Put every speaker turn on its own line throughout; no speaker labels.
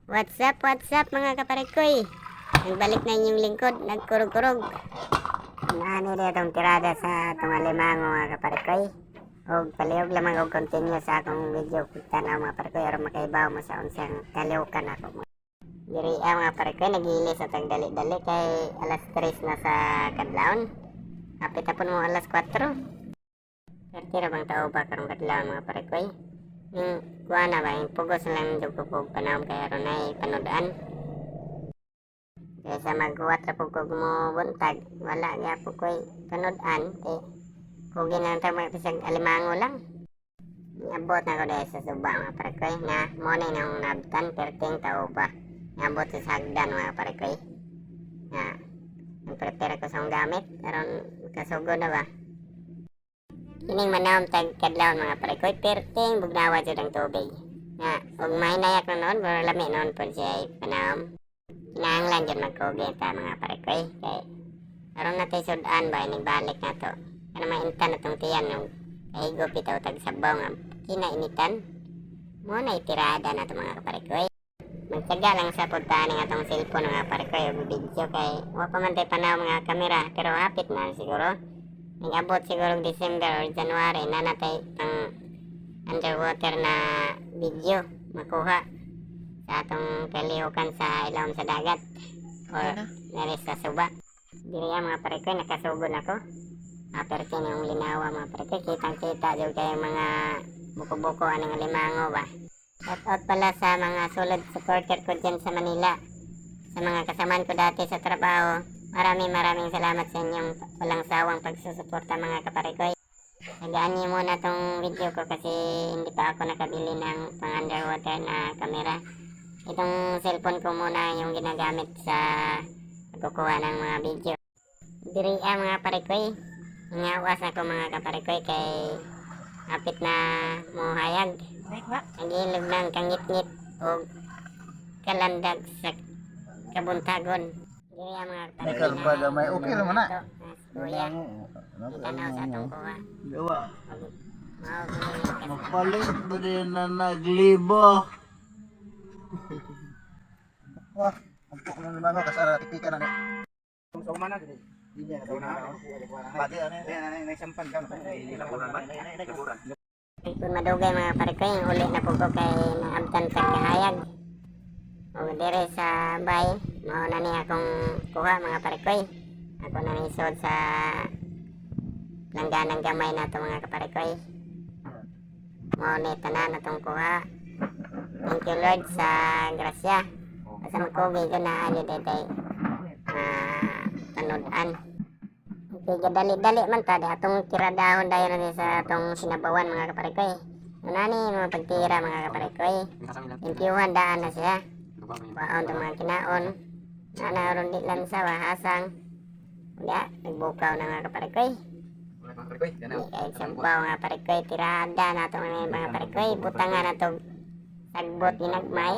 What's up mga kaparikoy? Nagbalik na inyong lingkod, nagkurog-kurog. Naani na itong tirada sa itong alimango, mga kaparikoy. Og palihog lamang og continue sa akong video tanaw, mga parikoy, aron makaibaw mo sa unsang kalihukan ako. Diri ah, mga parikoy, naghili sa tagdali-dali kay alas 3 na sa kadlawon. Hapit na mo alas 4. Perti ra bang tao ba karong kadlawon, mga parikoy? Yung kuha na ba, yung pugos na lang jud ko kog panahon kay aron ay panoodaan. Kaysa maghuwat ra pud kog mo buntag, wala gyapon ko'y panoodaan, eh, kugi na lang ta mga bisag alimango lang. Niabot na ko dahil sa suba, mga parikoy, nga mo na nang nabtan perting tao ba. Niabot sa hagdan, mga parikoy. Nga nag-prepare ko sa akong gamit aron kasugod na ba. Kining manawom tag kadlawon, mga parikoy, perting bugnawa jud ang tubig. Nga ug mahinayak na noon, pero lami noon pod siya ay panawom. Kinahanglan jud magkugi ta, mga parikoy, kay aron natay sud-an ba inig balik na to. Kana maintan na tong tiyan nung kahigop bitaw tag sabaw nga kinainitan. Mo na itirada na to, mga kaparikoy. Magtiyaga lang sa puntahan ng atong cellphone, mga parikoy, ug video kay wa pa man tay panahon mga kamera, pero hapit na siguro. Nag-abot siguro og December or January na natay pang underwater na video makuha sa atong kalihukan sa ilawom sa dagat or nari sa suba. Diri ang mga parikoy, nakasugod ako. Aperte yung linawa, mga parikoy, kitang kita jud kayo mga buko-buko aning alimango ba. Shout out pala sa mga solid supporter ko dyan sa Manila. Sa mga kasamaan ko dati sa trabaho. Maraming maraming salamat sa inyong walang sawang pagsusuporta, mga kaparikoy. Tagaan niyo muna tong video ko kasi hindi pa ako nakabili ng pang underwater na camera. Itong cellphone ko muna yung ginagamit sa pagkukuha ng mga video. Diri ah, mga parikoy. Ingawas ako, mga kaparikoy, kay hapit na mohayag. Ang ilog ng kangitngit o kalandag sa kabuntagon. Diri ah, mga kaparikoy.
May karpa gamay. Okay naman na.
Ito, ah, kuya, itanaw sa atong kuha.
Gawa.
Mao kini
Mapalit ba din na naglibo? Wah, ampok na naman ako kasara tipika na ni. Pagi ano
Kung madugay, mga parikoy, yung uli na po ko kay naabtan sa kahayag. O dire sa bay, mao na ni akong kuha, mga parikoy. Ako na ni sod sa langganang gamay na to, mga kaparikoy. Mao ni tanan na tong kuha. Thank you, Lord, sa grasya. Basta magkugi ko na ano detay panoodaan. Okay, gadali-dali man ta di atong tiradahon dayon na sa atong sinabawan, mga kaparikoy. Ano ni mga pagtira, mga kaparikoy. Thank daan na siya. Waon tong mga kinaon. Na ron di lang sa wahasang. Unya, nagbukaw na, mga kaparikoy. Di kay sabaw, mga parikoy, tirada na to mga parikoy. Butang nga na to sagbot ginagmay.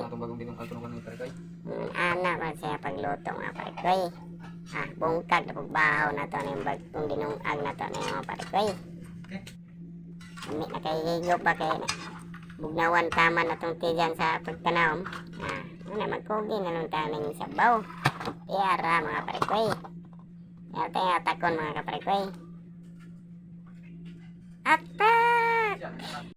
Ana pa siya pagluto, mga parikoy. Ah, bungkag na pagbahaw na to na yung bagong dinungag na to na yung mga parikoy. Ami na kay higop ba kay bugnawan tama na tong tiyan sa pagtanaw. Ah, ano magkugi na nung taming sabaw. Tiyara, mga parikoy. Kaya tayo atakon, mga kaparikoy. Attack!